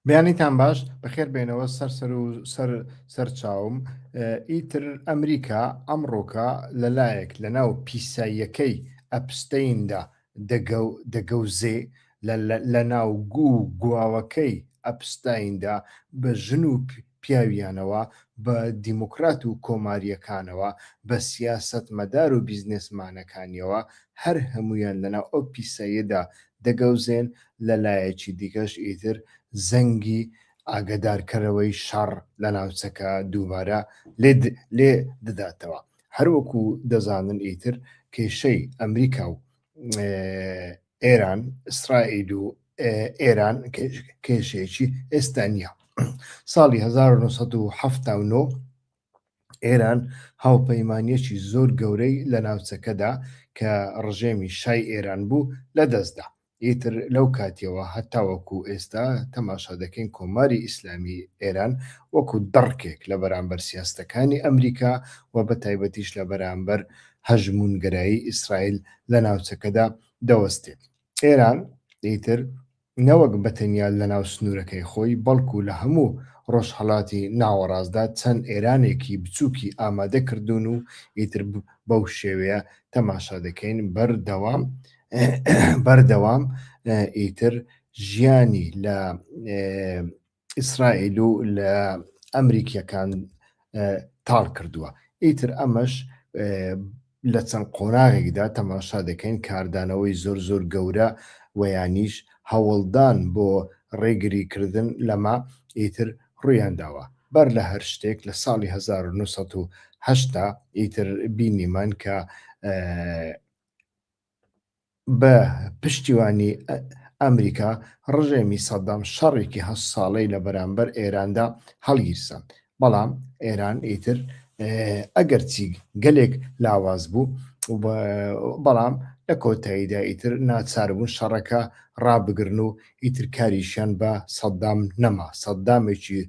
بەیانیتان باش بەخێر بێنەوە سەر سەر و سەر سەر چاوم ئیتر ئەمریکا ئەمڕۆکە لەلایەک لەناو پیساییەکەی ئەپستەیندا دەگەوزێ لەناو گوو و گواوەکەی ئەپستایندا بە ژن و پیاویانەوە بە دیموکرات و کۆمارییەکانەوە بە سیاسەتمەدار و بیزنێسمانەکانیەوە هەر هەموویان لەناو ئەو پیساییەدا دەگەوزێن، لە لایەکی دیکەش ئیتر زەنگی ئاگەدارکەرەوەی شەڕ لە ناوچەکە دووبارە لێ دەداتەوە. هەروەکو دەزانن ئیتر کێشەی ئەمریکا و ئێران، ئیسرائیل و ئێران کێشەیەکی ئێستا نییە. ساڵی 1979 ئێران هاوپەیمانیەکی زۆر گەورەی لە ناوچەکەدا کە ڕژێمی شای ئێران بوو لەدەستدا. ئیتر لەو کاتیەوە هەتاوەکو ئێستا تەماشا دەکەین کۆماری ئیسلامی ئێران وەکو دڕکێک لە بەرامبەر سیاستەکانی ئەمریکا و بە تایبەتیش لە بەرامبەر هەژموونگەرایی ئیسرائیل لە ناوچەکەدا دەوەستێت. ئێران ئیتر نەوەک بەتەنیا لەناو سنوورەکەی خۆی، بەڵکو لە هەموو ڕۆژهەڵاتی ناوەڕاستدا چەند ئێرانێکی بچووکی ئامادە کردوون و ئیتر بەو شێوەیە تەماشا دەکەین بەردەوام بەردەوام ئیتر ژیانی لە ئیسرائیل و لە ئەمریکیەکان تاڵ کردووە ئیتر ئەمەش لە چەند قۆناغێکدا تەماشا دەکەین کاردانەوەی زۆر زۆر گەورە ویانیش هەوڵدان بۆ ڕێگریکردن لەمە ئیتر ڕوویانداوە بەر لە هەر شتێک لە ساڵی 1970 ئیتر بینیمان کە بە پشتیوانی ئەمریکا ڕژێمی سەدام شەڕێکی هەشت ساڵەی لە بەرامبەر ئێراندا هەڵگیرساند، بەڵام ئێران ئیتر ئەگەرچی گەلێک لاواز بوو، بەڵام لە کۆتاییدا ئیتر ناچار بوون شەڕەکە ڕابگرن و ئیتر کاریشیان بە سەدام نەما، سەدامێکی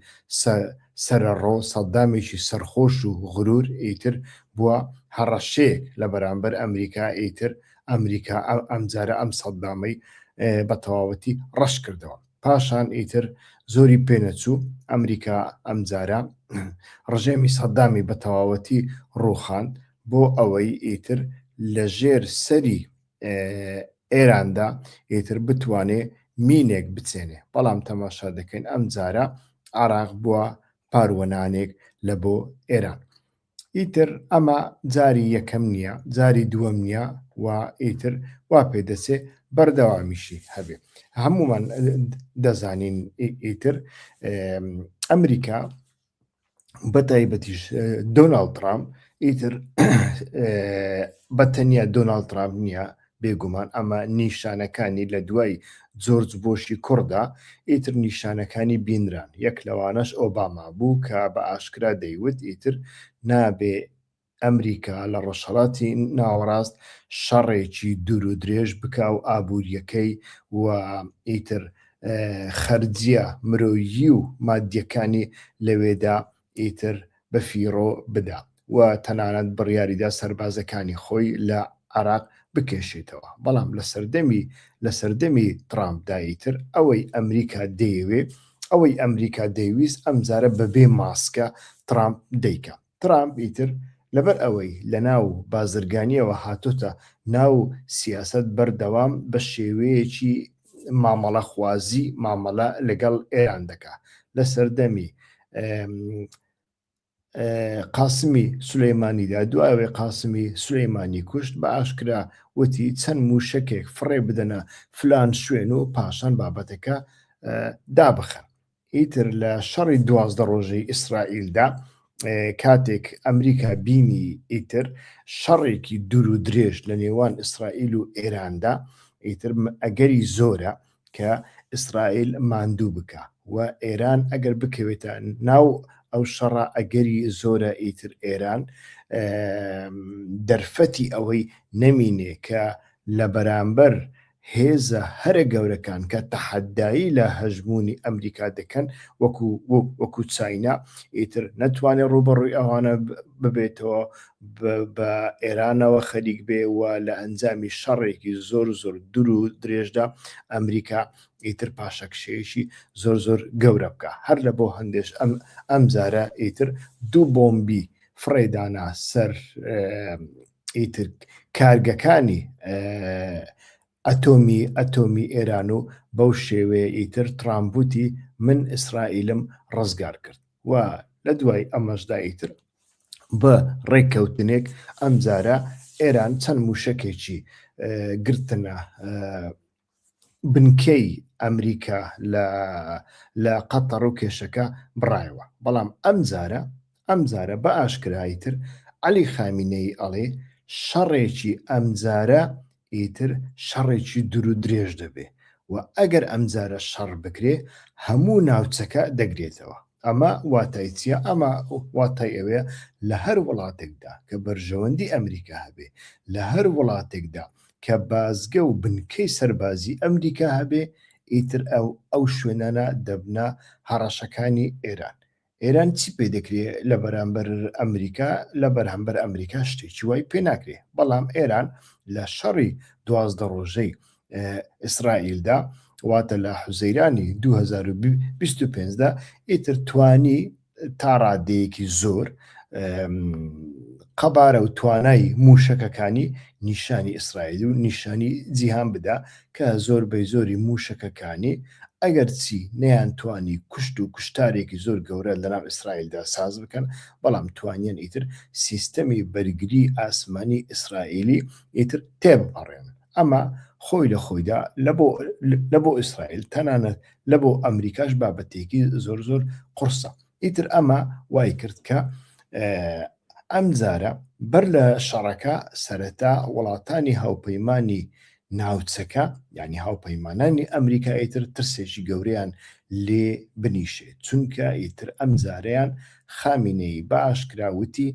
سەرەڕۆ، سەدامێکی سەرخۆش و غرور ئیتر بووە هەڕەشەیەک لە بەرامبەر ئەمریکا، ئیتر ئەمریکا ئەمجارە ئەم سەدامەی بە تەواوەتی ڕەش کردەوە. پاشان ئیتر زۆری پێنەچوو ئەمریکا ئەمجارە ڕژێمی سەدامی بە تەواوەتی ڕووخاند بۆ ئەوەی ئیتر لە ژێر سەری ئێراندا ئیتر بتوانێ مینێک بچێنێ، بەڵام تەماشا دەکەین ئەمجارە عێراق بووە پاروەنانێک لە بۆ ئێران. ئیتر ئەمە جاری یەکەم نییە، جاری دووەم نییە و ئیتر وا پێدەچێ بەردەوامیشی هەبێ. هەمومان دەزانین ئیتر ئەمریکا بە تایبەتیش دۆناڵد ترامپ ئیتر بە تەنیا دۆناڵد ترامپ نییە بێگومان ئەمە نیشانەکانی لە دوای جۆرج بۆشی کوڕدا ئیتر نیشانەکانی بینران یەک لەوانەش ئۆباما بوو کە بە ئاشکرا دەیوت ئیتر نابێ ئەمریکا لە ڕۆژهەڵاتی ناوەڕاست شەڕێکی دوور و درێژ بکا و ئابووریەکەی و ئیتر خەرجیە مرۆیی و مادیەکانی لەوێدا ئیتر بە فیڕۆ بدا و تەنانەت بڕیاریدا سەربازەکانی خۆی لە عێراق بکێشێتەوە بەڵام لە سەردەمی لە سەردەمی ترامپدا ئیتر ئەوەی ئەمریکا دەیەوێ ئەوەی ئەمریکا دەیویست ئەمجارە بەبێ ماسکە ترامپ دەیکا. ترامپ ئیتر لەبەر ئەوەی لەناو بازرگانیەوە هاتۆتە ناو سیاسەت بەردەوام بە شێوەیەکی مامەڵە خوازی مامەڵە لەگەڵ ئێران دەکا لە سەردەمی قاسمی سولەیمانیدا دوای قاسمی سولەیمانی کوشت بە ئاشکرا وتی چەند موشەکێک فڕێ بدەنە فلان شوێن و پاشان بابەتەکە دابخەن ئیتر لە شەڕی 12 ڕۆژەی ئیسرائیلدا کاتێک ئەمریکا بینی ئیتر شەڕێکی دوور و درێژ لە نێوان ئیسرائیل و ئێراندا ئیتر ئەگەری زۆرە کە ئیسرائیل ماندوو بکە و ئێران ئەگەر بکەوێتە ناو ئەو شەڕە ئەگەری زۆرە ئیتر ئێران دەرفەتی ئەوەی نەمینێ کە لە بەرامبەر. هێزە هەرە گەورەکان کە تەحەدایی لە هەژموونی ئەمریکا دەکەن وەکو وەکو چاینا ئیتر نەتوانێت ڕووبەڕووی ئەوانە ببێتەوە بە ئێرانەوە خەریک بێ و لە ئەنجامی شەڕێکی زۆر زۆر دوور و درێژدا ئەمریکا ئیتر پاشەکشەیەکی زۆر زۆر گەورە بکە هەر لە بۆ هەندێش ئەم ئەمجارە ئیتر دوو بۆمبی فڕێدانا سەر ئیتر کارگەکانی ئەتۆمی ئەتۆمی ئێران و بەو شێوەیە ئیتر ترامپ وتی من ئیسرائیلم ڕزگار کرد و لە دوای ئەمەشدا ئیتر بە ڕێککەوتنێک ئەمجارە ئێران چەند موشەکێکی گرتنە بنکەی ئەمریکا لە لە قەتەڕ و کێشەکە بڕایەوە بەڵام ئەمجارە ئەمجارە بە ئاشکرایی تر عەلی خامینەیی ئەڵێ شەڕێکی ئەمجارە ئیتر شەڕێکی دوور و درێژ دەبێ و ئەگەر ئەمجارە شەڕ بکرێ هەموو ناوچەکە دەگرێتەوە. ئەمە واتای چییە؟ ئەمە واتای ئەوەیە لە هەر وڵاتێکدا کە بەرژەوەندی ئەمریکا هەبێ، لە هەر وڵاتێکدا کە بازگە و بنکەی سەربازی ئەمریکا هەبێ، ئیتر ئەو ئەو شوێنانە دەبنە هەڕەشەکانی ئێران. ئێران چی پێ دەکرێ لە بەرامبەر ئەمریکا؟ لە بەرامبەر ئەمریکا شتێکی وای پێ ناکرێ. بەڵام ئێران لە شەڕی 12 ڕۆژەی ئیسرائیلدا واتە لە حوزەیرانی 2025 دا ئیتر توانی تا ڕادەیەکی زۆر قەبارە و توانای موشەکەکانی نیشانی ئیسرائیل و نیشانی جیهان بدا کە زۆر بەی زۆری موشەکەکانی ئەگەر چی نەیان توانی کوشت و کوشتارێکی زۆر گەورە لەناو ئیسرائیلدا ساز بکەن بەڵام توانیان ئیتر سیستەمی بەرگری ئاسمانی ئیسرائیلی ئیتر تێبپەڕێنن ئەمە خۆی لە خۆیدا لە بۆ ئیسرائیل تەنانەت لە بۆ ئەمریکاش بابەتێکی زۆر زۆر قورسە ئیتر ئەمە وای کرد کە ئەمجارە بەر لە شەڕەکە سەرەتا وڵاتانی هاوپەیمانی ناوچەکە یعنی هاوپەیمانانی ئەمریکا ئیتر ترسێکی گەورەیان لێ بنیشێت چونکە ئیتر ئەمجارەیان خامینەی بە ئاشکرا وتی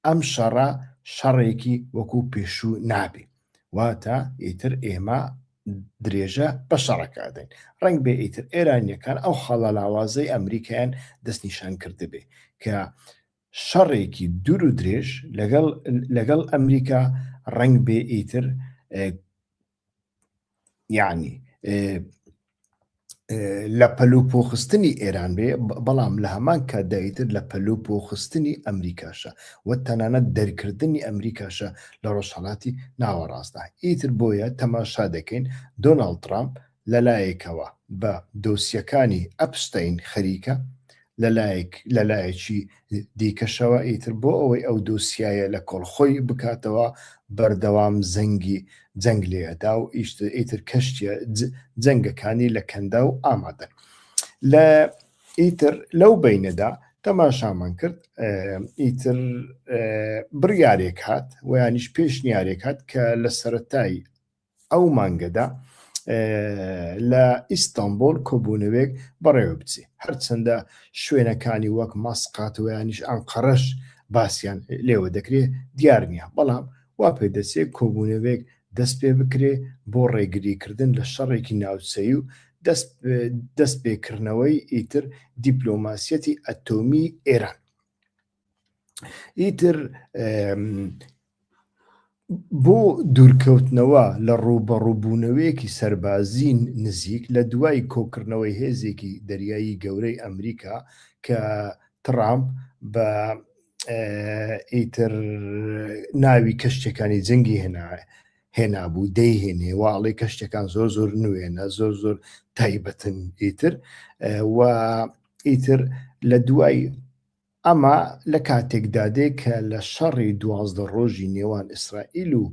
ئەم شەڕە شەڕێکی وەکو پێشوو نابێ واتە ئیتر ئێمە درێژە بە شەڕەکە ئەدەین ڕەنگ بێ ئیتر ئێرانیەکان ئەو خاڵە لاوازەی ئەمریکایان دەستنیشان کردبێ کە شەڕێکی دوور و درێژ لەگەڵ لەگەڵ ئەمریکا ڕەنگ بێ ئیتر یعنی لە پەلوپۆخستنی ئێران بێ بەڵام لە هەمان کاتدا ئیتر لە پەلوپۆخستنی ئەمریکاشە و تەنانەت دەرکردنی ئەمریکاشە لە ڕۆژهەڵاتی ناوەڕاستدا ئیتر بۆیە تەماشا دەکەین دۆناڵد ترامپ لەلایەکەوە بە دۆسیەکانی ئەپستەین خەریکە لەلایەک لەلایەکی دیکەشەوە ئیتر بۆ ئەوەی ئەو دۆسیایە لە کۆڵ خۆی بکاتەوە بەردەوام زەنگی جەنگ لێئەدا و ئیتر کەشتیە جەنگەکانی لە کەنداو ئامادەن لە ئیتر لەو بینەدا تەماشامان کرد ئیتر بڕیارێک هات ویانیش پێشنیارێک هات کە لە سەتای ئەو مانگەدا لە ئیستانبۆل کۆبوونەوەیەک بەڕێوە بچێ هەرچەندە شوێنەکانی وەک مەسقات و یانیش ئەنقەرەش باسیان لێوە دەکرێ دیار نییە بەڵام وا پێدەچێ کۆبوونەوەیەک دەست پێ بکرێ بۆ ڕێگریکردن لە شەڕێکی ناوچەیی و دەست پێکردنەوەی ئیتر دیپلۆماسیەتی ئەتۆمی ئێران ئیتر بۆ دوورکەوتنەوە لە ڕووبەڕووبوونەوەیەکی سەربازی نزیک لە دوای کۆکردنەوەی هێزێکی دەریایی گەورەی ئەمریکا کە ترامپ بە ئیتر ناوی کەشتەکانی جەنگی هێنا هێنابوو دەیهێنێ واڵێ کەشتەکان زۆر زۆر نوێنە زۆر زۆر تایبەتن ئیتر و ئیتر لە دوای ئەمە لە کاتێکدا دێ کە لە شەڕی 12 ڕۆژی نێوان ئیسرائیل و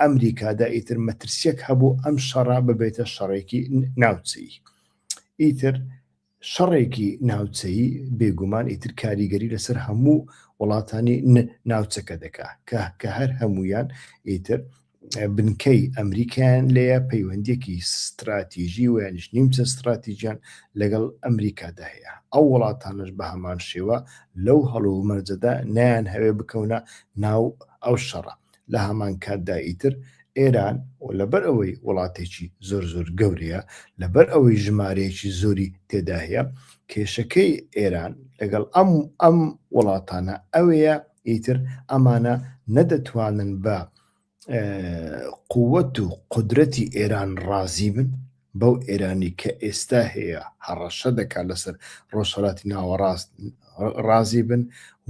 ئەمریکادا ئیتر مەترسیەک هەبوو ئەم شەڕە ببێتە شەڕێکی ناوچەیی ئیتر شەڕێکی ناوچەیی بێگومان ئیتر کاریگەری لەسەر هەموو وڵاتانی ناوچەکە دەکا کە کە هەر هەمویان ئیتر بنکەی ئەمریکایان لێیە پەیوەندیەکی ستراتیژی و یانیش نیمچە ستراتیژیان لەگەڵ ئەمریکادا هەیە ئەو وڵاتانەش بە هەمان شێوە لەو هەڵومەرجەدا نیان هەوێ بکەونە ناو ئەو شەڕە لە هەمان کاتدا ئیتر ئێران و لەبەر ئەوەی وڵاتێکی زۆر زۆر گەورەیە، لەبەر ئەوەی ژمارەیەکی زۆری تێدا هەیە، کێشەکەی ئێران لەگەڵ ئەم ئەم وڵاتانە ئەوەیە ئیتر ئەمانە نەدەتوانن بە قوت و قودرەتی ئێران ڕازی بن، بەو ئێرانی کە ئێستا هەیە هەڕەشە دەکات لەسەر ڕۆژهەڵاتی ناوەڕاست ڕازی بن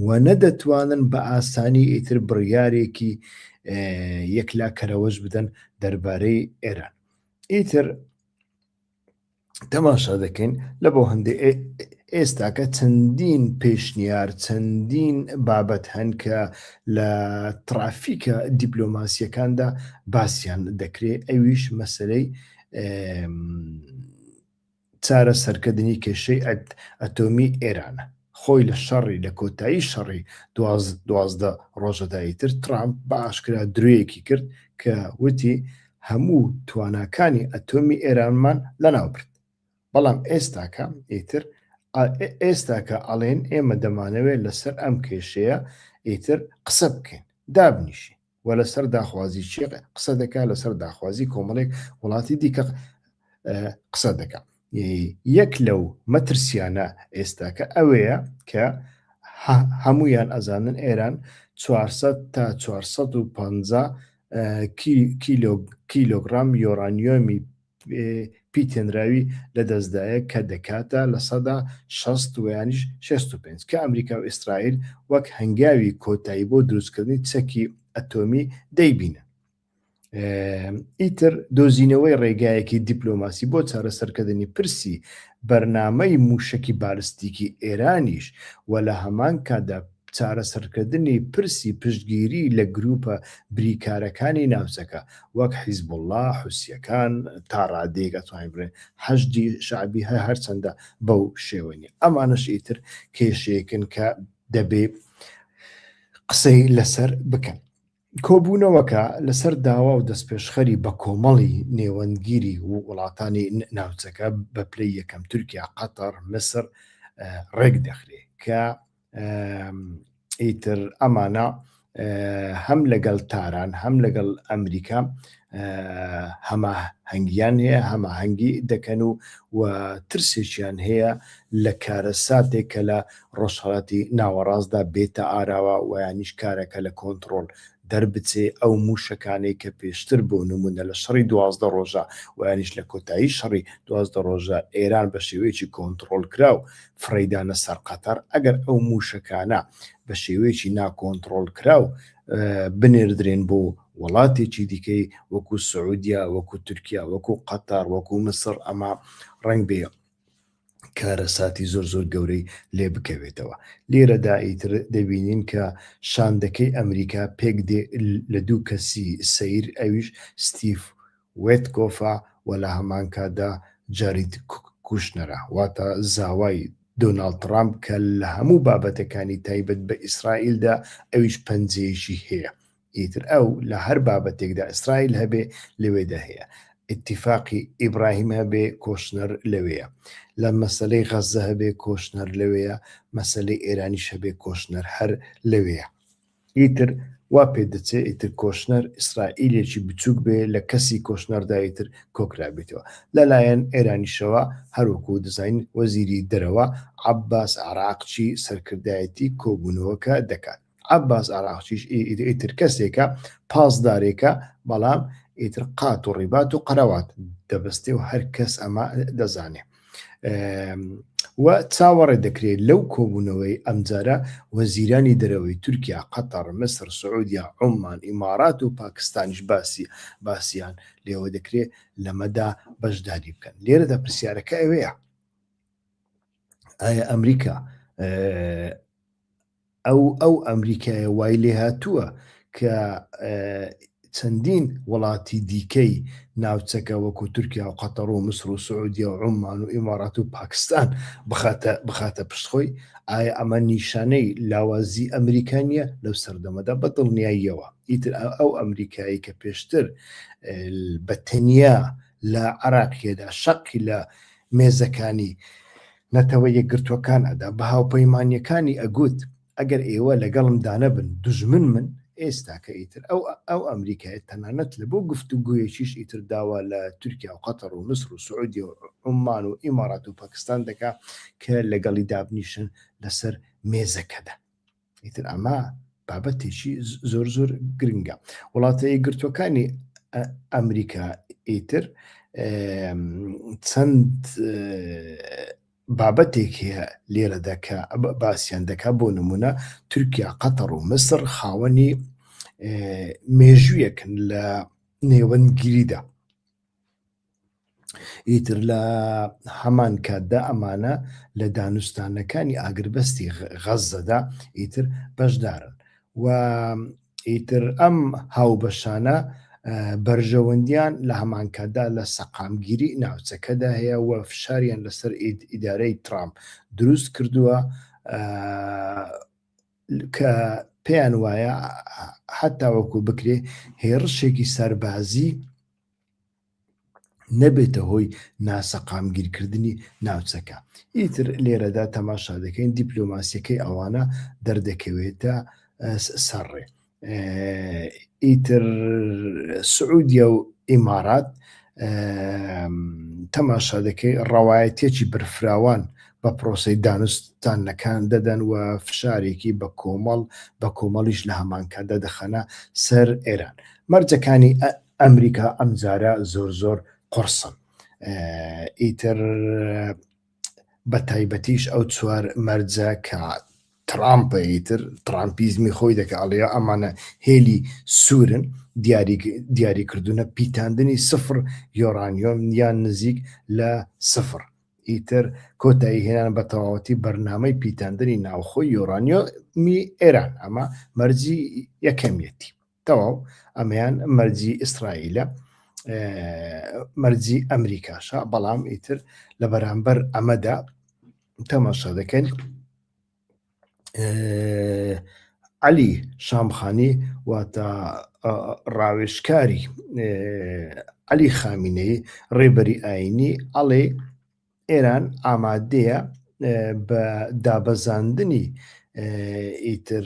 و نەدەتوانن بە ئاسانی ئیتر بڕیارێکی یەکلاکەرەوەش بدەن دەربارەی ئێران. ئیتر تەماشا دەکەین لە بۆ هەندێ ئێستاکە چەندین پێشنیار چەندین بابەت هەن کە لە ترافیکە دیپلۆماسیەکاندا باسییان دەکرێ ئەویش مەسلەی چارەسەرکردنی کێشەی ئەتۆمی ئێرانە خۆی لە شەڕی لە کۆتایی شەڕی 12 ڕۆژەدا ئیتر ترامپ بە ئاشکرا درۆیەکی کرد کە وتی هەموو تواناکانی ئەتۆمی ئێرانمان لەناو برد. بەڵام ئێستاکە ئیتر ئێستاکە ئەڵێن ئێمە دەمانەوێت لەسەر ئەم کێشەیە ئیتر قسە بکەین، دابنیشین و لەسەر داخوازی چێ قسە دەکا، لەسەر داخوازی کۆمەڵێک وڵاتی دیکە قسە دەکا. یەک لەو مەترسیانە ئێستاکە ئەوەیە کە هەمویان ئەزانن ئێران 400 تا 450 کیلۆگرام یۆرانیۆمی پیتێنراوی لەدەستدایە کە دەکاتە 60% ویانیش 65 کە ئەمریکا و ئیسرائیل وەک هەنگاوی کۆتایی بۆ دروستکردنی چەکی ئەتۆمی دەیبینن. ئیتر دۆزینەوەی ڕێگایەکی دیپلۆماسی بۆ چارەسەرکردنی پرسی بەرنامەی مووشەکی بالستیکی ئێرانیش و لە هەمان کاتدا چارەسەرکردنی پرسی پشتگیری لە گرووپە بریکارەکانی ناوچەکە وەک حیزبوڵڵا، حوسییەکان، تا ڕادەیەک ئەتوانین بڵێین حەشدی شەعبی هەرچەندە بەو شێوە نییە. ئەمانەش ئیتر کێشەیەکن کە دەبێ قسەی لەسەر بکەن. کۆبوونەوەکە لەسەر داوا و دەستپێشخەری بەکۆمەڵی نێوەندگیری وڵاتانی ناوچەکە بە پلەی یەکەم تورکیا، قەتەر، میسر ڕێکدەخرێ کە ئیتر ئەمانە هەم لەگەڵ تاران هەم لەگەڵ ئەمریکا هەماهەنگیان هەیە هەماهەنگی دەکەن و و ترسێکیان هەیە لە کارەساتێک کە لە ڕۆژهەڵاتی ناوەڕاستدا بێتە ئاراوە و یانیش کارەکە لە کۆنتڕۆڵ دەربچێ، ئەو مووشەکانەی کە پێشتر بۆ نموونە لە شەڕی 12 ڕۆژە و یانیش لە کۆتایی شەڕی 12 ڕۆژە ئێران بە شێوەیەکی کۆنتڕۆڵکراو فڕێیدانە سەر قەتەر، ئەگەر ئەو مووشەکانە بە شێوەیەکی ناکۆنتڕۆڵکراو بنێردرێن بۆ وڵاتێکی دیکەی وەکو سعودیا، وەکو تورکیا، وەکو قەتەر، وەکو میسڕ ئەمە ڕەنگبێ کارەساتی زۆر زۆر گەورەی لێ بکەوێتەوە. لێرەدا ئیتر دەبینین کە شاندەکەی ئەمریکا پێک دێ لە دوو کەسی سەیر ئەویش ستیڤ وێتکۆفە و لە هەمان کاتدا جارید کوشنەرە واتە زاوای دۆناڵد تڕامپ کە لە هەموو بابەتەکانی تایبەت بە ئیسرائیلدا ئەویش پەنجەیەکی هەیە. ئیتر ئەو لە هەر بابەتێکدا ئیسرائیل هەبێ لەوێدا هەیە، ئیتیفاقی ئیبراهیم هەبێ کۆشنەر لەوێیە، لە مەسەلەی غەززە هەبێ کۆشنەر لەوێیە، مەسەلەی ئێرانیش هەبێ کۆشنەر هەر لەوێیە. ئیتر وا پێدەچێ ئیتر کۆشنەر ئیسرائیلێکی بچووک بێ لە کەسی کۆشنەردا ئیتر کۆکرابێتەوە. لەلایەن ئێرانیشەوە هەروەکو دەزانین وەزیری دەرەوە عەباس عەراقچی سەرکردایەتی کۆبوونەوەکە دەکات. عەباس عراقچیش ئیتر کەسێکە پاسدارێکە بەڵام ئیتر قات و ڕیبات و قەرەوات دەبەستێ و هەر کەس ئەمە دەزانێ و چاوەڕێ دەکرێت لەو کۆبوونەوەی ئەمجارە وەزیرانی دەرەوەی تورکیا، قەتەر، میسر، سعودیا، عومان، ئیمارات و پاکستانیش باسی باسییان لێوە دەکرێت لەمەدا بەشداری بکەن. لێرەدا پرسیارەکە ئەوەیە ئایا ئەمریکا ئەو ئەو ئەمریکایە وای لێهاتووە کە چەندین وڵاتی دیکەی ناوچەکە وەکو تورکیا و قەتەڕ و مسر و سعودیە و عومان و ئیمارات و پاکستان بخاتە بخاتە پشت خۆی ئایا ئەمە نیشانەی لاوازی ئەمریکا نییە لەو سەردەمەدا بە دڵنیاییەوە ئیتر ئەو ئەمریکایی کە پێشتر بە تەنیا لە عراقیەدا شەقی لە مێزەکانی نەتەوە یەکگرتووەکان ئەدا بە هاوپەیمانییەکانی ئەگوت ئەگەر ئێوە لەگەڵم دانەبن دوژمنمن. ئێستاکە ئیتر ئەو ئەو ئەمریکایە تەنانەت لە بۆ گفتوگۆیەکیش ئیتر داوا لە تورکیا و قەتەر و میسر و سعودیە و عومان و ئیمارات و پاکستان دەکا کە لەگەڵی دابنیشن لەسەر مێزەکەدا. ئیتر ئەمە بابەتێکی زۆر زۆر گرنگە. وڵاتە یەکگرتووەکانی ئەمریکا ئیتر چەند بابەتێک هەیە لێرەدا کە باسیان دەکا بۆ نمونە تورکیا قەتەڕ و میسر خاوەنی مێژوویەکن لە نێوەندگیریدا ئیتر لە هەمان کاتدا ئەمانە لە دانوستانەکانی ئاگربەستی غەززەدا ئیتر بەشدارن و ئیتر ئەم هاوبەشانە بەرژەوەندیان لە هەمانکاتدا لە سەقامگیری ناوچەکەدا هەیە و فشاریان لەسەر ئیدارەی ترامپ دروست کردووە کە پێیان وایە هەتاوەکو بکرێ هێڕشێکی سەربازی نەبێتە هۆی ناسەقامگیرکردنی ناوچەکە. ئیتر لێرەدا تەماشا دەکەین دیپلۆماسیەکەی ئەوانە دەردەکەوێتە سەرڕێ. ئیتر سعودیە و ئیمارات تەماشا دەکەی ڕەوایەتیەکی بەرفراوان بە پرۆسەی دانوستانەکان دەدەن و فشارێکی بە کۆمەڵ بە کۆمەڵیش لە هەمانکاتدا دەخەنە سەر ئێران. مەرجەکانی ئەمریکا ئەمجارە زۆر زۆر قوڕسن ئیتر بە تایبەتیش ئەو چوار مەرجە کە ترامپە ئیتر ترامپیزمی خۆی دەکە ئەڵێ ئەمانە هێلی سوورن دیاری دیاری کردوونە پیتاندنی سفر یۆرانیۆم یان نزیک لە سفر ئیتر کۆتایی هێنان بە تەواوەتی بەرنامەی پیتاندنی ناوخۆی یۆرانیۆمی ئێران ئەمە مەرجی یەکەمیەتی تەواو ئەمەیان مەرجی ئیسرائیلە مەرجی ئەمریکاشە بەڵام ئیتر لە بەرامبەر ئەمەدا تەماشا دەکەین عەلی شامخانی واتە ڕاوێژکاری عەلی خامینەی ڕێبەری ئاینی ئەڵێ ئێران ئامادەیە بە دابەزاندنی ئیتر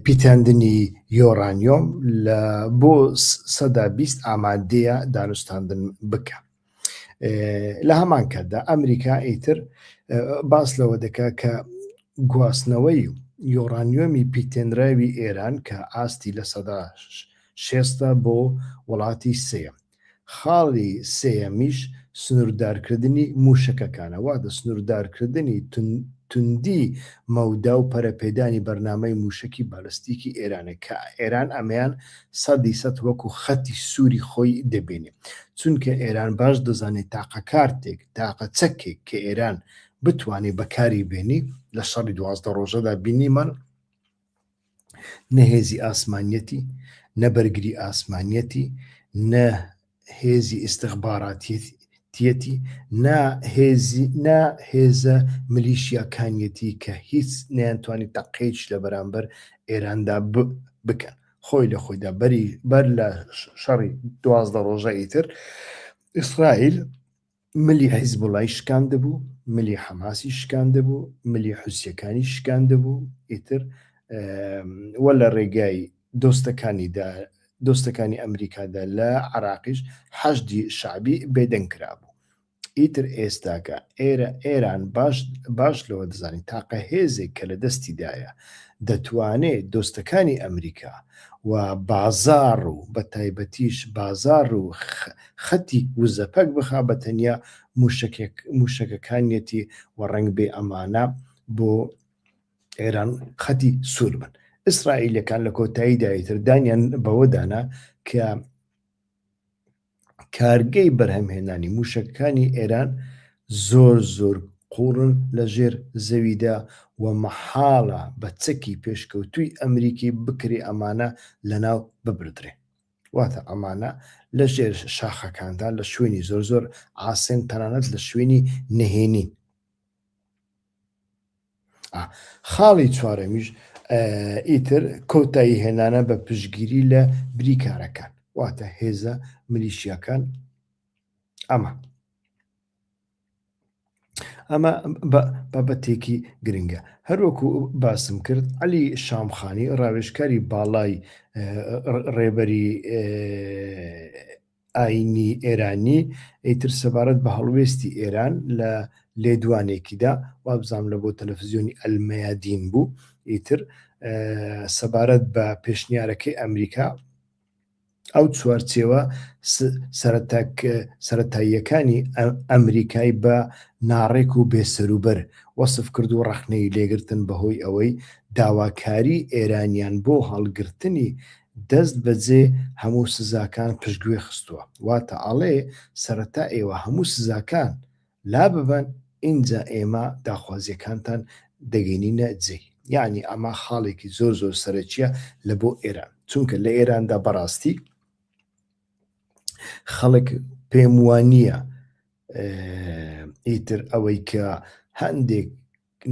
پیتاندنی یۆرانیۆم لە بۆ سەدا 20 ئامادەیە دانوستاندن بکە. لە هەمان کاتدا ئەمریکا ئیتر باس لەوە دەکا کە گواستنەوەی یۆرانیۆمی پیتێنراوی ئێران کە ئاستی لە سەدا شێستە بۆ وڵاتی سێیەم. خاڵی سێیەمیش سنووردارکردنی مووشەکەکانە، واتە سنووردارکردنی توندی مەودا و پەرەپێدانی بەرنامەی مووشەکی بالستیکی ئێرانە کە ئێران ئەمەیان سەدی سەت وەکو خەتی سووری خۆی دەبینێ چونکە ئێران باش دەزانێ تاقە کارتێک تاقە چەکێک کە ئێران بتوانێ بەکاری بێنی لە شەڕی 12 ڕۆژەدا بینیمان نە هێزی ئاسمانیەتی، نە بەرگری ئاسمانیەتی، نە هێزی ئیستخباراتیەتی، نە هێزی نە هێزە ملیشیاکانیەتی کە هیچ نەیانتوانی تەقەیەکیش لە بەرامبەر ئێراندا بکەن. خۆی لە خۆیدا بەری بەر لە شەڕی 12 ڕۆژە ئیتر ئیسرائیل ملی حیزبوڵای شکاندبوو، ملی حەماسی شکاندبوو، ملی حوسیەکانی شکاندبوو، ئیتر وە لە ڕێگای دۆستەکانیدا دۆستەکانی ئەمریکادا لە عراقیش حەشدی شەعبی بێدەنگ کرابوو. ئیتر ئێستاکە ئێرە ئێران باش باش لەوە دەزانێت تاقە هێزێک کە لە دەستیدایە دەتوانێ دۆستەکانی ئەمریکا و بازاڕ و بە تایبەتیش بازاڕ و خەتی وزە پەک بخا بە تەنیا موشەکێک موشەکەکانیەتی و ڕەنگ بێ ئەمانە بۆ ئێران خەتی سوور بن. ئیسرائیلەکان لە کۆتاییدا ئیتر دانیان بەوە دانا کە کارگەی بەرهەمهێنانی مووشەکەکانی ئێران زۆر زۆر قووڵن لە ژێر زەویدا و مەحاڵە بە چەکی پێشکەوتووی ئەمریکی بکرێ ئەمانە لەناو ببردرێن. واتە ئەمانە لە ژێر شاخەکاندا لە شوێنی زۆر زۆر عاسێن تەنانەت لە شوێنی نهێنین. خاڵی چوارەمیش ئیتر کۆتایی هێنانە بە پشتگیری لە بریکارەکان واتە هێزە ملیشیاکان ئەمە. ئەمە بابەتێکی گرنگە. هەروەکو باسم کرد عەلی شامخانی ڕاوێژکاری باڵای ڕێبەری ئایینی ئێرانی ئیتر سەبارەت بە هەڵوێستی ئێران لە لێدوانێکیدا وابزانم لە بۆ تەلەفزیۆنی ئەلمەیادین بوو ئیتر سەبارەت بە پێشنیارەکەی ئەمریکا ئەو چوارچێوە سەرەتاییەکانی ئەمریکای بە ناڕێک و بێسەروبەر وەسف کرد و ڕەخنەی لێگرتن بەهۆی ئەوەی داواکاری ئێرانیان بۆ هەڵگرتنی دەست بەجێ هەموو سزاکان پشتگوێ خستووە واتە ئەڵێ سەرەتا ئێوە هەموو سزاکان لاببەن ئینجا ئێمە داخوازیەکانتان دەگەینینە جێی یەعنی ئەمە خاڵێکی زۆر زۆر سەرەکیە لە بۆ ئێران چونکە لە ئێراندا بەڕاستی خەڵک پێم وانییە ئیتر ئەوەی کە هەندێک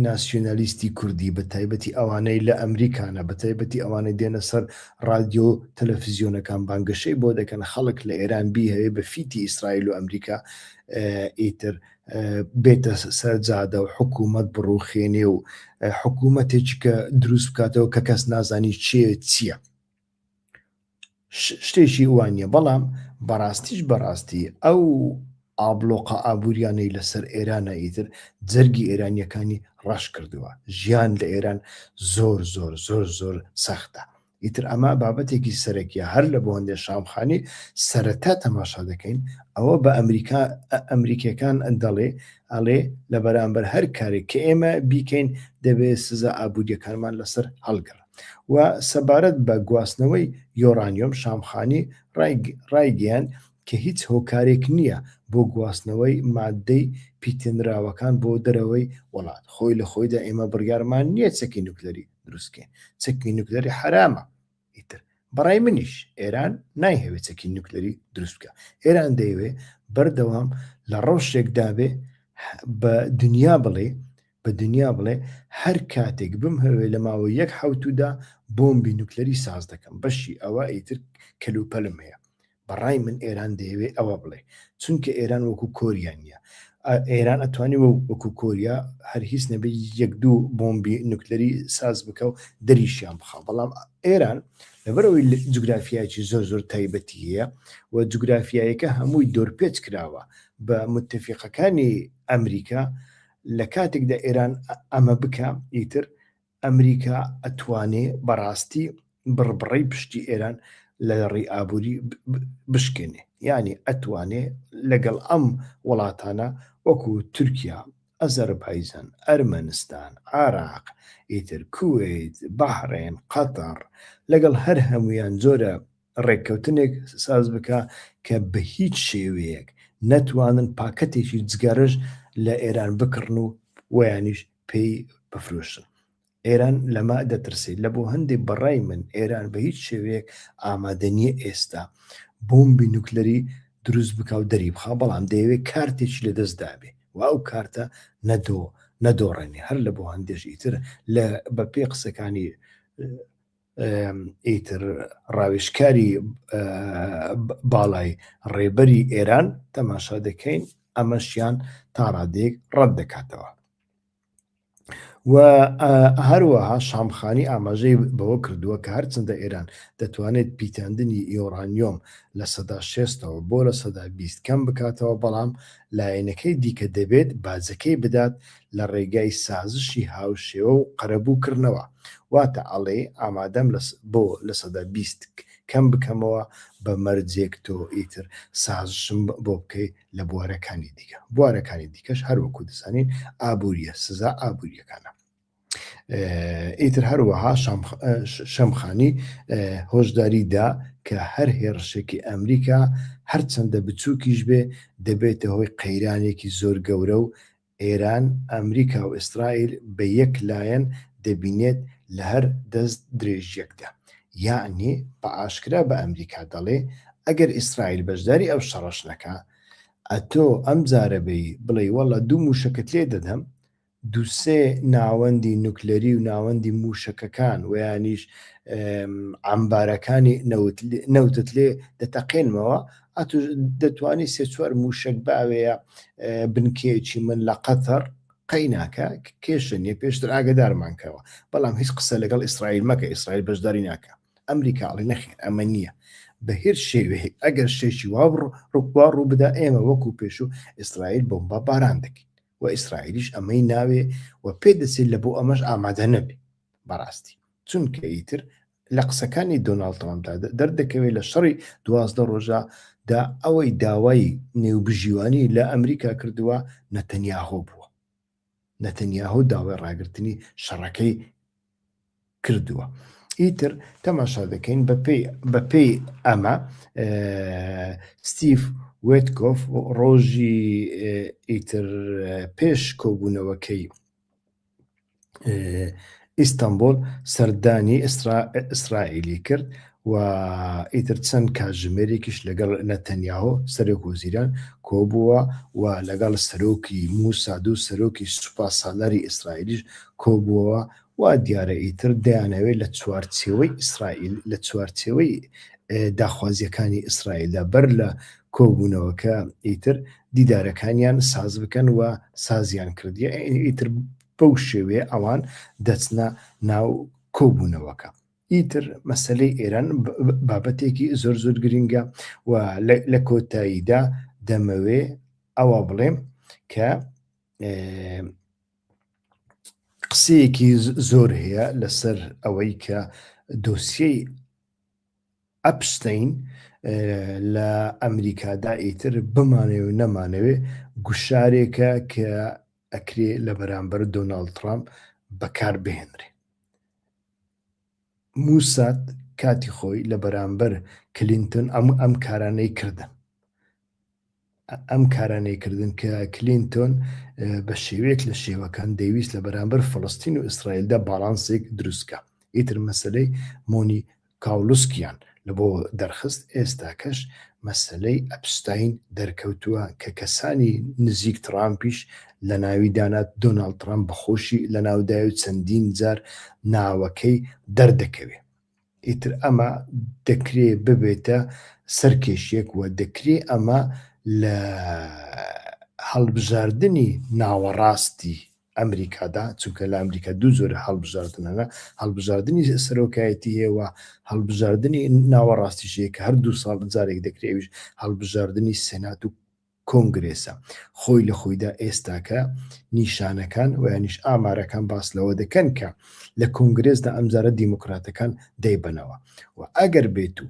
ناسیۆنالیستی کوردی بە تایبەتی ئەوانەی لە ئەمریکانە بە تایبەتی ئەوانەی دێنە سەر ڕادیۆ و تەلەفزیۆنەکان بانگەشەی بۆ دەکەن خەڵک لە ئێران بیهەوێ بە فیتی ئیسرائیل و ئەمریکا ئیتر بێتە سەر جادە و حکوومەت بڕوخێنێ و حکوومەتێکی کە دروست بکاتەوە کە کەس نازانی چێ چییە. شتێکی وا نییە بەڵام بەڕاستیش بەڕاستی ئەو ئابلۆقە ئابووریانەی لەسەر ئێرانە ئیتر جەرگی ئێرانیەکانی ڕەش کردووە ژیان لە ئێران زۆر زۆر زۆر زۆر سەختە ئیتر ئەمە بابەتێکی سەرەکیە هەر لە بۆ هەندێ شامخانی سەرەتا تەماشا دەکەین ئەوە بە ئەمریکا ئەمریکەکان دەڵێ ئەڵێ لە بەرامبەر هەر کارێک کە ئێمە بیکەین دەبێ سزا ئابووریەکانمان لەسەر هەڵگڕ و سەبارەت بە گواستنەوەی یۆرانیۆم شامخانی ڕایگەیاند کە هیچ هۆکارێک نییە بۆ گواستنەوەی ماددەی پیتێنراوەکان بۆ دەرەوەی وڵات، خۆی لە خۆیدا ئێمە بڕیارمان نییە چەکی نوکلەری دروست بکەین، چەکی نوکلەری حەرامە، ئیتر بەڕای منیش ئێران نایهەوێت چەکی نوکلەری دروست بکە، ئێران دەیەوێ بەردەوام لە ڕەوشێکدا بێ بە دنیا بڵێ بە دنیا بڵێ هەر کاتێک بمهەوێ لە ماوەی یەک حەوتوودا بۆمبی نوکلەری ساز دەکەم بەشی ئەوە ئیتر کەلوپەلم هەیە بە ڕای من ئێران دەیەوێ ئەوە بڵێ چونکە ئێران وەکو کۆریا نییە ئێران ئەتوانی وەکو کۆریا هەر هیچ نەبێ یەک دوو بۆمبی نوکلەری ساز بکە و دەریشیان بخا بەڵام ئێران لەبەرەوەی جوگرافیایکی زۆر زۆر تایبەتی هەیە و جوگرافیایەکە هەمووی دۆرپێچ کراوە بە متفقەکانی ئەمریکا لە کاتێکدا ئێران ئەمە بکا ئیتر ئەمریکا ئەتوانێ بەڕاستی بڕبڕەی پشتی ئێران لە ڕێی ئابووری بشکێنێ یانی ئەتوانێ لەگەڵ ئەم وڵاتانە وەکو تورکیا، ئەزەربایجان، ئەرمەنستان، عێراق، ئیتر کوەیت، بەحرێن، قەتەڕ لەگەڵ هەر هەموویان جۆرە ڕێککەوتنێک ساز بکا کە بە هیچ شێوەیەک نەتوانن پاکەتێکی جگەرەش لە ئێران بکڕن و وەیانیش پێی بفرۆشن. ئێران لەمە دەترسێ. لە بۆ هەندێ بە ڕای من ئێران بە هیچ شێوەیەک ئامادە نییە ئێستا بۆمبی نوکلەری دروست بکا و دەری بخا، بەڵام دەیەوێ کارتێکی لە دەست دابێ و ئەو کارتە نەدۆ نەدۆڕێنێ. هەر لە بۆ هەندێش ئیتر لە بە پێی قسەکانی ئیتر ڕاوێژکاری باڵای ڕێبەری ئێران تەماشا دەکەین ئەمەشیان تا ڕادەیەک ڕەت دەکاتەوە. و هەروەها شامخانی ئاماژەی بەوە کردووە کە هەرچەندە ئێران دەتوانێت پیتاندنی یۆرانیۆم 60%ەوە بۆ 20% کەم بکاتەوە بەڵام لایەنەکەی دیکە دەبێت باجەکەی بدات لە ڕێگای سازشی هاوشێوە و قەرەبوو کردنەوە واتە ئەڵێ ئامادەم لە بۆ 20% کەم بکەمەوە بە مەرجێک تۆ ئیتر سازشم بۆ بکەی لە بوارەکانی دیکە بوارەکانی دیکەش هەر وەکو دەزانین ئابووریە سزا ئابووریەکانە ئیتر هەروەها شەمخانی هۆشداری دا کە هەر هێڕشێکی ئەمریکا هەرچەندە بچووکیش بێ دەبێتە هۆی قەیرانێکی زۆر گەورە و ئێران، ئەمریکا و ئیسرائیل بە یەک لایەن دەبینێت لە هەر دەست درێژیەکدا. یەعنی بە ئاشکرا بە ئەمریکا دەڵێ ئەگەر ئیسرائیل بەشداری ئەو شەڕەش نەکا ئەتۆ ئەم جارە بێی بڵێی وەڵا دوو موشەکت لێ دەدەم دوو سێ ناوەندی نوکلەری و ناوەندی موشەکەکان ویانیش عەمبارەکانی نەوتت لێ دەتەقێنمەوە ئەتوش دەتوانی سێ چوار موشەک باوێە بنکەیەکی من لە قەتەر. قەیناکە کێشە نیە پێشتر ئاگدارمان کەوە بەڵام هیچ قسە لەگەڵ ئیسرائیل مەکە ئیسرائیل بەشداری ناکە ئەمریکا ئەڵێ نەخێر ئەمە نییە بە هیچ شێوەیەک ئەگەر شتێکی وا ڕووبا ڕوو بدا ئێمە وەکو پێشوو ئیسرائیل بۆمبا باران دەکەین و ئیسرائیلیش ئەمەی ناوێ و پێ دەچێت لە بۆ ئەمەش ئامادە نەبێ بەڕاستی چونکە ئیتر لە قسەکانی دۆناڵد ترامپدا دەردەکەوێت لە شەڕی 12 ڕۆژە دا ئەوەی داوای نێوبژیوانی لە ئەمریکا کردووە نەتەنیاهۆ بووە نەتەنیاهۆ داوای ڕاگرتنی شەڕەکەی کردووە. ئیتر تەماشا دەکەین بەپێی ئەمە ستیڤ وێتکۆف ڕۆژی ئیتر پێش کۆبوونەوەکەی ئیستانبول سەردانی ئیسرائیلی کرد و ئیتر چەند کاتژمێرێکیش لەگەڵ نەتەنیاهۆ سەرۆک وەزیران کۆبووە و لەگەڵ سەرۆکی موساد و سەرۆکی سوپا سالاری ئیسرائیلیش کۆبووەوە وا دیارە ئیتر دەیانەوێت لە چوارچێوەی ئیسرائیل لە چوارچێوەی داخوازیەکانی ئیسرائیلدا بەر لە کۆبوونەوەکە ئیتر دیدارەکانیان ساز بکەن و سازیان کردیە ئیتر بەو شێوەیە ئەوان دەچنە ناو کۆبوونەوەکە. ئیتر مەسەلەی ئێران بابەتێکی زۆر زۆر گرنگە و لە کۆتاییدا دەمەوێ ئەوە بڵێم کە قسەیەکی زۆر هەیە لەسەر ئەوەی کە دۆسیەی ئەپستین لە ئەمریکادا ئیتر بمانەوێ و نەمانەوێ گوشارێکە کە ئەکرێ لە بەرامبەر دۆناڵد ترامپ بەکار بهێنرێ. موساد کاتی خۆی لە بەرامبەر کلینتۆن ئەم ئەم کارانەی کردن. ئەم کارانەی کردن کە کلینتۆن بە شێوەیەک لە شێوەکان دەیویست لە بەرامبەر فلستین و ئیسرائیلدا باڵانسێک دروستکە ئیتر مەسلەی مۆنی کاولوسکیان لە بۆ دەرخست ئێستاکەش مەسلەی ئەپستاین دەرکەوتووە کە کەسانی نزیک ترامپیش لە ناوی دانا دۆناڵد ترامپ بەخۆشی لە ناودای و چەندین جار ناوەکەی دەردەکەوێ ئیتر ئەمە دەکرێ ببێتە سەرکێشیەک و دەکرێ ئەمە لە هەڵبژاردنی ناوەڕاستی ئەمریکادا چونکە لە ئەمریکا دوو جۆرە هەڵبژاردن هەنە هەڵبژاردنی سەرۆکایەتی هەیە و هەڵبژاردنی ناوەڕاستیش هەیە کە هەر دوو ساڵ جارێک دەکرێت ئەویش هەڵبژاردنی سێنات و کۆنگرێسە. خۆی لە خۆیدا ئێستاکە نیشانەکان و یانیش ئامارەکان باس لەوە دەکەن کە لە کۆنگرێسدا ئەمجارە دیموکراتەکان دەیبەنەوە و ئەگەر بێت و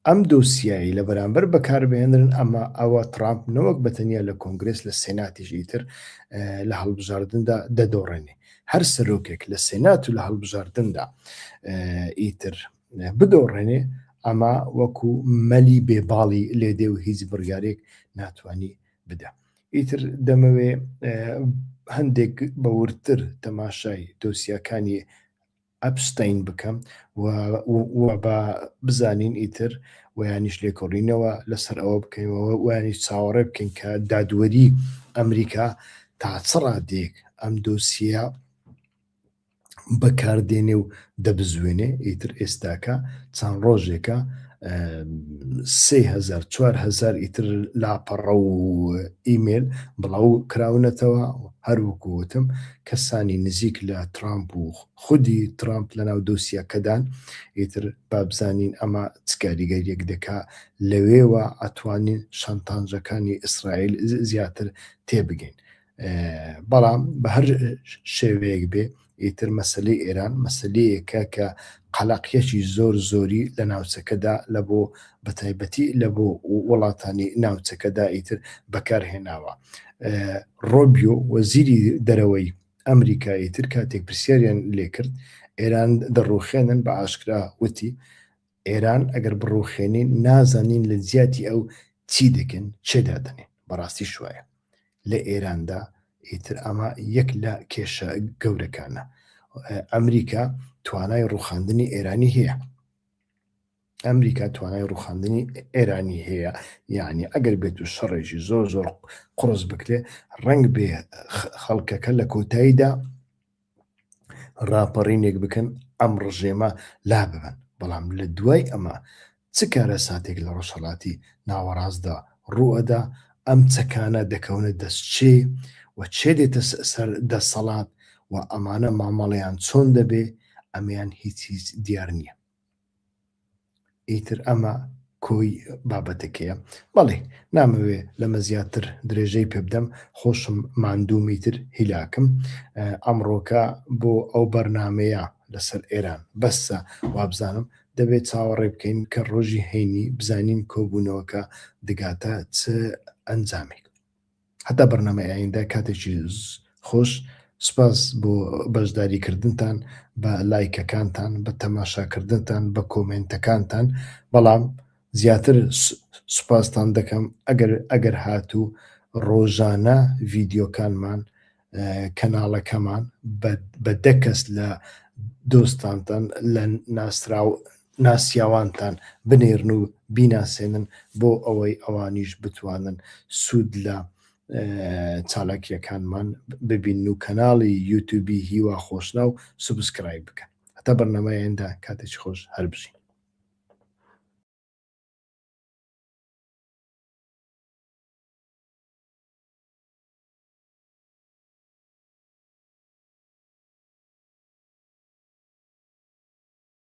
ئەم دۆسیایی لە بەرامبەر بەکاربهێنرن ئەمە ئەوە ترامپ نەوەک بە تەنیا لە کۆنگرێس لە سێناتیش ئیتر لە هەڵبژاردندا دەدۆڕێنێ هەر سەرۆکێک لە سێنات و لە هەڵبژاردندا ئیتر بدۆڕێنێ ئەمە وەکو مەلی بێباڵی لێدێ و هیچ بڕیارێک ناتوانانی بدا ئیتر دەمەوێ هەندێک بەوردتر تەماشای دۆسیاکانی ئەپستین بکەم و بە بزانین ئیتر ویانیش لێکۆڵینەوە لەسەر ئەوە بکەینەوە ویانیش چاوەڕێ بکەین کە دادوەری ئەمریکا تا چ ڕادەیەک ئەم دۆسیە بەکاردێنێ و دەبزوێنێ ئیتر ئێستاکە چەند ڕۆژێکە 3000 4000 ئیتر لاپەڕە و ئیمێل بڵاو کراونەتەوە هەروەکو وتم کەسانی نزیک لە ترامپ و خودی ترامپ لەناو دۆسیەکەدان ئیتر بابزانین ئەمە چ کاریگەریەک دەکا لەوێوە ئەتوانین شانتانجەکانی ئیسرائیل زیاتر تێبگەین بەڵام بە هەر شێوەیەک بێ ئیتر مەسلەی ئێران مەسلەیەکە کە قەلەقیەکی زۆر زۆری لە ناوچەکەدا لە بۆ بەتایبەتی لە بۆ وڵاتانی ناوچەکەدا ئیتر بەکارهێناوە ڕۆبیۆ وەزیری دەرەوەی ئەمریکا ئیتر کاتێک پرسیاریان لێکرد ئێران دەڕوخێنن بە ئاشکرا وتی ئێران ئەگەر بڕوخێنین نازانین لە جیاتی ئەو چی دەکەن چێ دادەنێن بەڕاستیش وایە لە ئێراندا ئیتر ئەمە یەک لە کێشە گەورەکانە ئەمریکا توانای ڕوخاندنی ئێرانی هەیە ئەمریکا توانای ڕوخاندنی ئێرانی هەیە یعنی ئەگەر بێت و شەڕێکی زۆر زۆر قڕز بکرێ ڕنگ بێ خەڵکەکە لە کۆتاییدا ڕاپەڕینێک بکەن ئەم ڕژێمە لا ببەن بەڵام لە دوای ئەمە چ کارەساتێک لە ڕۆژهەڵاتی ناوەڕاستدا ڕووئەدا ئەم چەکانە دەکەونە دەست چێ و. و چێ دێتە سەر دەسەڵات و ئەمانە مامەڵەیان چۆن دەبێ ئەمەیان هیچ هیچ دیار نییە. ئیتر ئەمە کۆی بابەتەکەیە. بەڵێ نامەوێ لەمە زیاتر درێژەی پێ بدەم خۆشم ماندووم ئیتر هیلاکم. ئەمڕۆکە بۆ ئەو بەرنامەیە لەسەر ئێران بەسە وابزانم دەبێت چاوەڕێ بکەین کە ڕۆژی هەینی بزانین کۆبوونەوەکە دەگاتە چ ئەنجامێک. هەتا بەرنامەی ئایندە کاتێکی خۆش سوپاس بۆ بەشداری کردنتان بە لایکەکانتان بە تەماشاکردنتان بە کۆمێنتەکانتان بەڵام زیاتر سوپاستان دەکەم ئەگەر ئەگەر هاتوو ڕۆژانە ڤیدیۆکانمان کەناڵەکەمان بە دە کەس لە دۆستانتان لە ناسراو ناسیاوانتان بنێرن و بیناسێنن بۆ ئەوەی ئەوانیش بتوانن سوود لە چالاکیەکانمان ببین و کەناڵی یوتیوبی هیوا خۆشناو subscribe بکەن. هەتا بەرنامەی ئایندە کاتێکی خۆش هەر بژین.